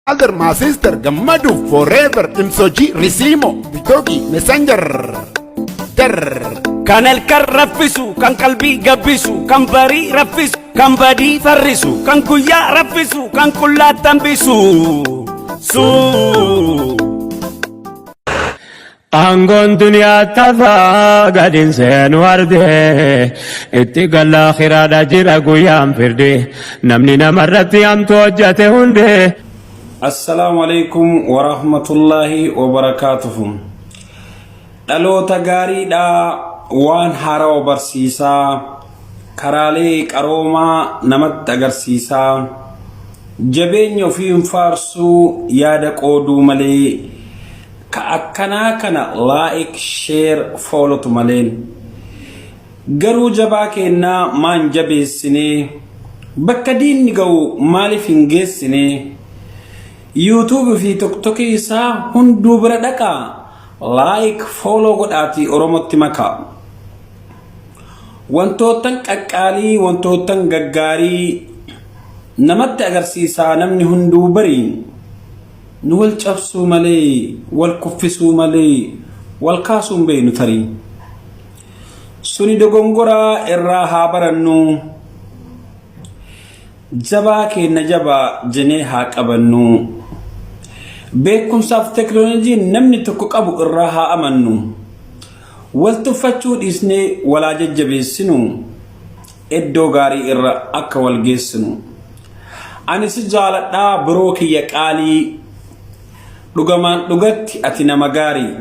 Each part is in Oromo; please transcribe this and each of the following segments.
Brother, my sister, gammadu forever, Imsoji, Risimo, Bitogi, Messenger. Der. Kan halkan raffisu, kan qalbii gabbisu, kan barii raffisu, kan badii farrisu, kan guyyaa raffisu, kan qullaatti hambisu. Suu. Aangoon duniyaa tafaa gadin seenu arde, itti galla akhiraadha jira guyyaan firdi, namni namarratti hamtu hojjate hunde. Assalaamu alaikum warahmatullaahi wabarakaatuhu. Dhaloota gaariidha, waan haarawa barsiisaa, karaalee qaroomaa namatti agarsiisaa, jabeenya ofiin faarsuu, yaada qooduu malee, ka akkanaa kana like, share, followtu maleen. Garuu jabaa kennaa maan jabeessinee, bakka diinni ga'u maaliif hin geessinee? YouTube fi TikTokii isaa hunduu bira dhaqaa, like, follow godhaatii Oromotti makaa. Wantootan qaqqaalii, wantootan gaggaarii namatti agarsiisaa, namni hunduu barii nu wal cabsuu malee, wal kuffisuu malee, wal kaasuu hin beeknu tarii. Suni dogongoraa irraa haa barannu. Jabaa keenya jabaa jenee haa qabannu. Beekumsaaf teekinooloojii namni tokko qabu irraa haa amannu. Wal tuffachuu dhiisnee walaa jajjabeessinu. Iddoo gaarii irra akka wal geessinu. Ani si jaaladhaa, biroo kiyya qaalii. Dhugamaan dhugatti ati nama gaarii.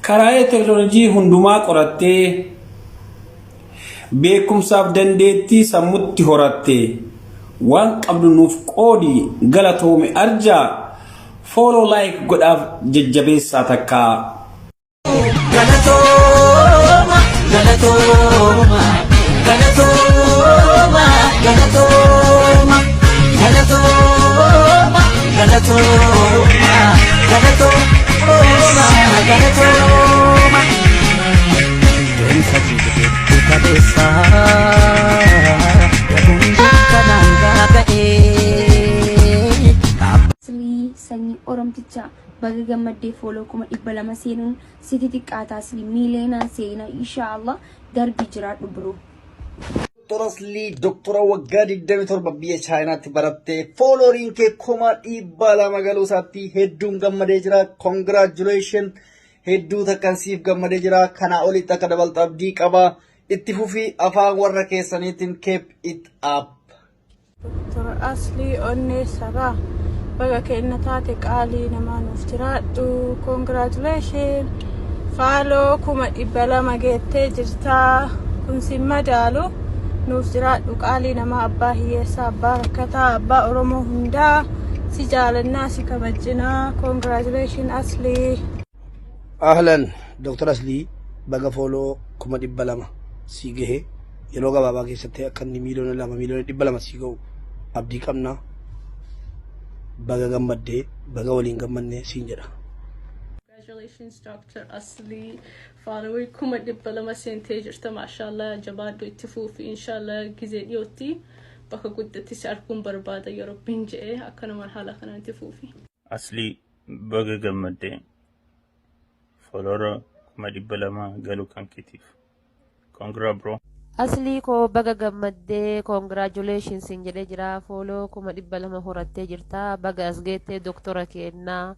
Karaalee teekinooloojii hundumaa qorattee, beekumsaaf dandeettii sammutti horattee, waan qabdu nuuf qoodi, galatoome arjaa, follow, like godhaaf, jajjabeessaa takkaa. Galatooma, galatooma, galatooma, galatooma, galatooma, galatooma, galatooma, galatooma. Deemsa jireetti kaleessaa hunduu kanaan gaaga'ee. Aslii sanyii Oromtichaa, baga gammaddee. Follow 200,000 seenuun sitti xiqqaataa. Aslii, miiliyoonaan seenaa inshaallah, darbii jiraadhu, bro. Doktora Aslii, doktora waggaa 27 biyya Chaayinaatti barattee, followeriin kee 200,000 galuu isaatti hedduun gammadee jira. Congratulation, hedduu takkan siif gammadee jira. Kanaa olitti akka dabaltu abdii qaba. Itti fufii, afaan warra keessaniitiin keep it up. Doktor Aslii onnee sabaa, baga kenna taate, qaalii namaa, nuuf jiraadhu. Congratulation, follow 200,000 geettee jirtaa, kun sin madaalu. Nuuf jiraadhu, qaalii namaa, abbaa hiyyeessaa, abbaa rakkataa, abbaa Oromoo hundaa. Si jaalannaa, si kabajinaa. Congratulation, Aslii. Ahlan, Dr. Aslii, baga follow 200,000 sii gahe. Yeroo gabaabaa keessatti akka inni 2,000,000, 200,000 sii gahu abdii qabna. Baga gammaddee, baga waliin gammannee siin jedha. Congratulations, Dr. Asli. Follower 200,000 seentee jirta, maashaallah, jabaadhu, itti fuufi. Inshallah gizee dhiyootti bakka guddatti si arguun barbaada yoo Rabbiin je'e. Akkanumaan haala kanaan itti fuufi. Aslii, baga gammaddee follower 200,000 galuu kan keetiif. Congra, bro. Aslii koo, baga gammaddee, congratulations siin jedhee jira. Follow 200,000 horattee jirta. Baga as geettee, doktora kennaa,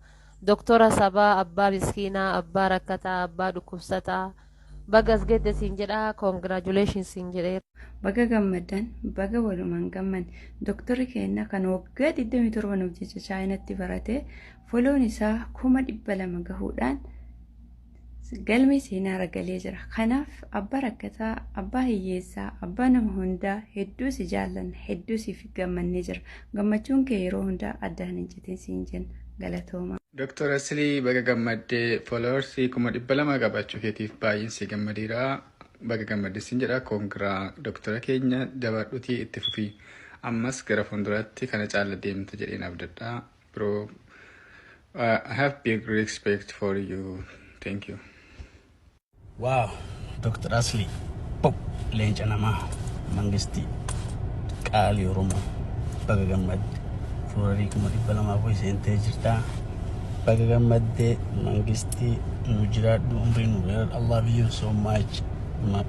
doktora sabaa, abbaa miskiinaa, abbaa rakkataa, abbaa dhukkubsataa, baga as geette siin jedha, congratulations siin jedhee. Baga gammaddan, baga walumaan gammanne. Doktorri keenya kan waggaa 27 nuuf jecha Chaayinatti barate, follown isaa 200,000 gahuudhaan galmee seenaa ragalee jira. Kanaaf abbaa rakkataa, abbaa hiyyeessaa, abbaa nama hundaa, hedduu si jaallanna, hedduu siif gammannee jira. Gammachuun kee yeroo hundaa addaan hin citin siin jenna. Galatooma. Dooktar Aslii, baga gammaddee. Followersii 200,000 qabaachuu keetiif baay'een si gammadeera. Baga gammaddee siin jedha. Congra, doktara keenya, jabaadhuutii itti fufii. Ammas gara fuulduraatti kana caala deemta jedheen abdadha. Bro, I have big respect for you. Thank you. Wow, Dr. Asli, Pop, leenca namaa, mangistii, qaalii Oromoo, baga gammadde. Followerii 200,000 wayi seentee jirta. Baga gammaddee mangistii, nu jiraadhu, umrii nu dheeradhu. I love you so much, my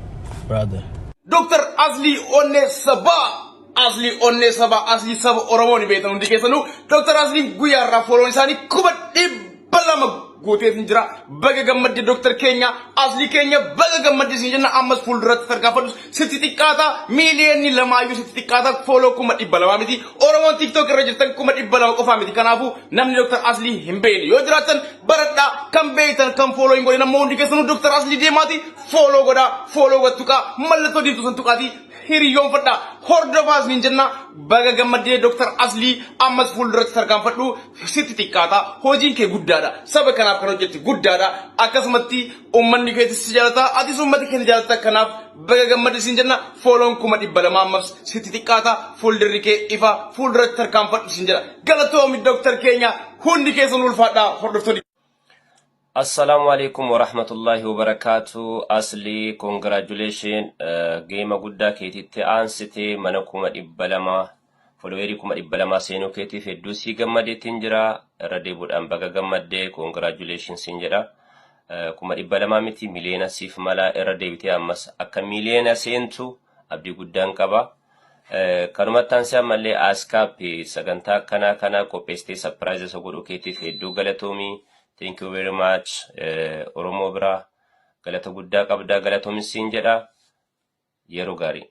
brother. Dr. Asli Onnee Sabaa, Asli Onnee Sabaa, Asli saba Oromoo ni beektan hundi keessanuu. Dr. Asliin guyyaa irraa follown isaanii 200,000 guuteetiin jira. Baga gammadde, Dr. keenya, Asli keenya, baga gammadde siin jenna. Ammas fuulduratti tarkaanfadhu, sitti xiqqaata. 2 miiliyeenni sitti xiqqaata, follow 200,000 miti. Oromoon TikTok irra jirtan 200,000 qofaa miti. Kanaafuu namni Dr. Asli hin beekne yoo jiraattan baradhaa. Kan beektan, kan follow hin godhin ammoo hundi keessanuu Dr. Asli deemaati follow godhaa. Follow godhaa, mallattoo diimtuu san tuqaatii hiriyoonfadhaa, hordofaas niin jenna. Baga gammaddee, Dr. Aslii. Ammas fuulduratti tarkaanfadhu, sitti xiqqaata. Hojiin kee guddaadha, saba kanaaf kan hojjette guddaadha. Akkasumatti uummanni keetis si jaalata, atis uummata kee jaalata. Kanaaf baga gammadde siin jenna. Follown 200,000 ammas sitti xiqqaata. Fuuldurri kee ifa, fuulduratti tarkaanfadhu siin jedha. Galatoomi, Dr. keenya. Hundi keessan ulfaadhaa, hordoftoonni. Assalaamu alaikum warahmatullahi wabarakaatu. Asli, congratulation. Geema guddaa keetitti aansitee mana 200,000, followerii 200,000 seenuu keetiif hedduu sii gammadeetiin jira. Irra deebuudhaan baga gammaddee, congratulation siin jedha. 200,000 miti, miliyoona siif mala. Irra deebitee ammas akka miliyoona seentu abdii guddaan qaba. Kanumatti aansee ammallee Aaskaappi sagantaa akkanaa kana qopheessitee surprise isa godhuu keetiif hedduu galatoomii. Thank you very much. Oromoo biraa galata guddaa qabdaa, galatoomis siin jedha. Yeroo gaarii.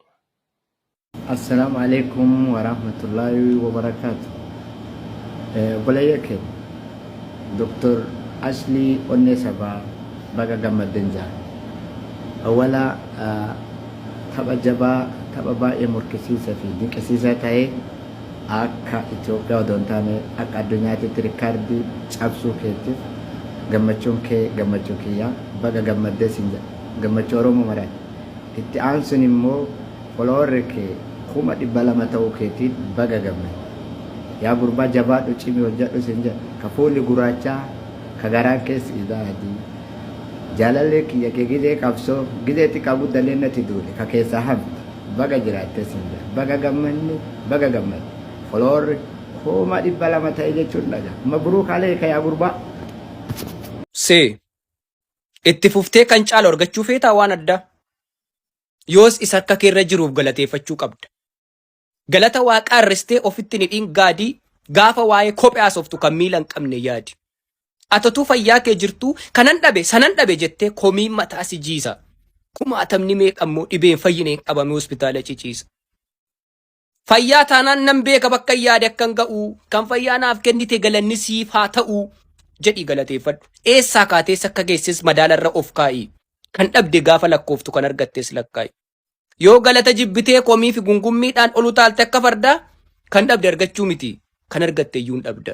Assalaamu alaikum warahmatullahi wabarakaatu. Obboleeyya keenya, Dr. Ashlii Onnee Sabaa, baga gammadden jira. Awwala tapha jabaa, tapha baay'ee morkisiisaa fi dinqisiisaa ta'e akka Itoophiyaa odoo hin taane akka addunyaatitti rikaardii cabsuu keetiif gammachuun kee gammachuu kiyyaa, baga gammaddee siin jedha. Gammachuu Oromoo maraati. Itti aansuun immoo followerri kee 200,000 ta'uu keetiin baga gammadde. Yaa gurbaa, jabaadhu, cimi, hojjedhu siin jedha. Ka fuulli gurraachaa, ka garaan keessi isaa adii. Jaalallee kiyya kee gizee qabsoo, gizee xiqqaa guddallee natti duule, ka keessaa hafte, baga jiraattee siin jedha. Baga gammanne, baga gammadde. Followerri 200,000 ta'e jechuun dhaga. Mabruuk aleeka, yaa gurbaa. See. Itti fuftee kan caalu argachuu feetaa waan addaa? Yoos isa harka keerra jiruuf galateeffachuu qabda. Galata waaqaa irristee ofitti hidhiin gaadii, gaafa waa'ee kophee haasoftu kan miila hin qabne yaadi. Atotuu fayyaa kee jirtuu kanan dhabe sanan dhabe jettee komii mataa si jiisa. Kumaatamni meeqa immoo dhibeen fayyineen qabame hospitaala ciciisa. Fayyaa taanaan nan beeka bakka yaade akkan ga'u, kan fayyaa naaf kennite galanni siif haa ta'u jedhi galateeffadhu. Eessaa kaatees akka geesses madaalarra of kaa'i. Kan dhabde gaafa lakkooftu kan argattes lakkaa'i. Yoo galata jibbitee komii fi gungummiidhaan ol utaalte akka fardaa, kan dhabde argachuu miti, kan argatte iyyuu hin dhabda.